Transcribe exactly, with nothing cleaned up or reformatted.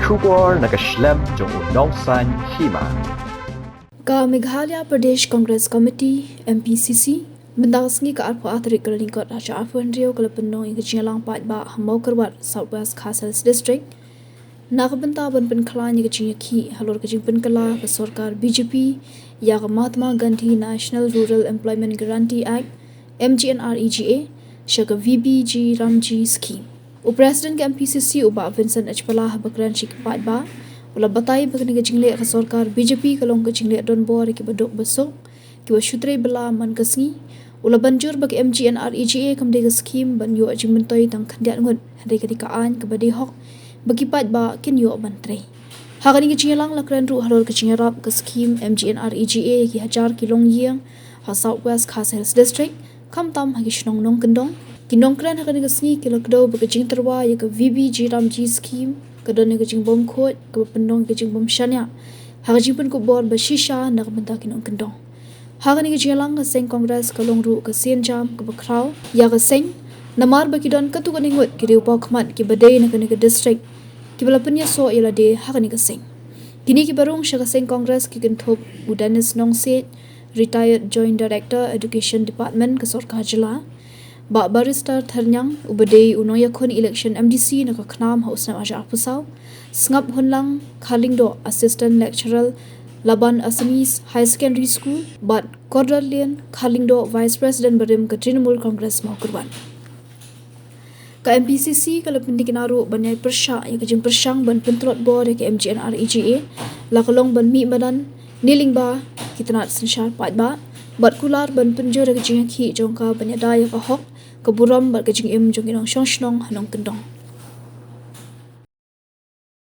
Khubor na ka shlem jong u nongsan hima. Ka Meghalaya Pradesh Congress Committee, M P C C, mynta ka sngi ka arphew ar tarik Kyllalyngkot ha ka arphew hynriew ka la pynlong ïa ka jingïalang paidbah ha Mawkyrwat, South West Khasi Hills District, na ka bynta ban pynkhlaiñ ïa ka jingïakhih halor ka jingpynkylla ka sorkar B J P ïa ka Mahatma Gandhi National Rural Employment Guarantee Act, M G N R E G A, sha ka V B G Ramji Scheme. U President ka M P C C, u Bah Vincent H Pala, haba kren sha ki paidbah, u la batai ba kane ka jingleh ka sorkar B J P ka long ka jingleh donbor ïa kiba duk ba suk, kiba shu trei bylla man ka sngi. U la ban jur ba ka M G N R E G A kam dei ka scheme ban ïoh jingmyntoi tang khyndiat ngut, hynrei ka dei ka aiñ kaba dei hok ba ki paidbah kin ïoh ban trei. Ha kane ka jingïalang la kren ruh halor ka jingïarap ka scheme M G N R E G A ïa ki hajar ki longïing ha South West Khasi Hills District, khamtam ha ki shnong nongkyndong. Ki nongkren ha kane ka sngi ki la kdew ba ka jingtyrwa ïa ka V B G Ramji Scheme ka don ïa ka jingbymkhuid kaba pynlong ïa ka jingbymshaniah ha ka jingpynkup bor ba shisha na ka bynta ki nongkyndong. Ha kane ka jingïalang ka seng Congress ka long ruh ka sienjam kaba khraw ïa ka seng, namar ba ki don katto katne ngut ki riewpawkhmat kiba dei na kane ka district kiba la pynïasoh ïa lade ha kane ka seng. Kine kiba rung sha ka seng Congress ki kynthup u Dennis Nongsiej, Retired Joint Director, Education Department ka sorkar jylla, Bah Barrister Thyrniang, uba dei u nongïakhun election M D C na ka KHNAM ha u snem ar hajar arphew saw, Sngap Hunlang Kharlyngdoh, Assistant Lecturer, Laban Assamese Higher Secondary School, bad Kordorlian Kharlyngdoh, Vice President barim ka Trinamool Congress Mawkyrwat. Ka M P C C ka la pyntikna ruh ban ïai pyrshah ïa ka jingpyrshang ban pyntlot bor ïa ka M G N R E G A, la ka long ban mih madan ne lyngba ki tnat synshar paidbah, bad kular ban pynjur ïa ka jingïakhih jong ka ban ïada ïa ka hok, ka burom bad ka jingim jong ki nongshong shnong ha nongkyndong.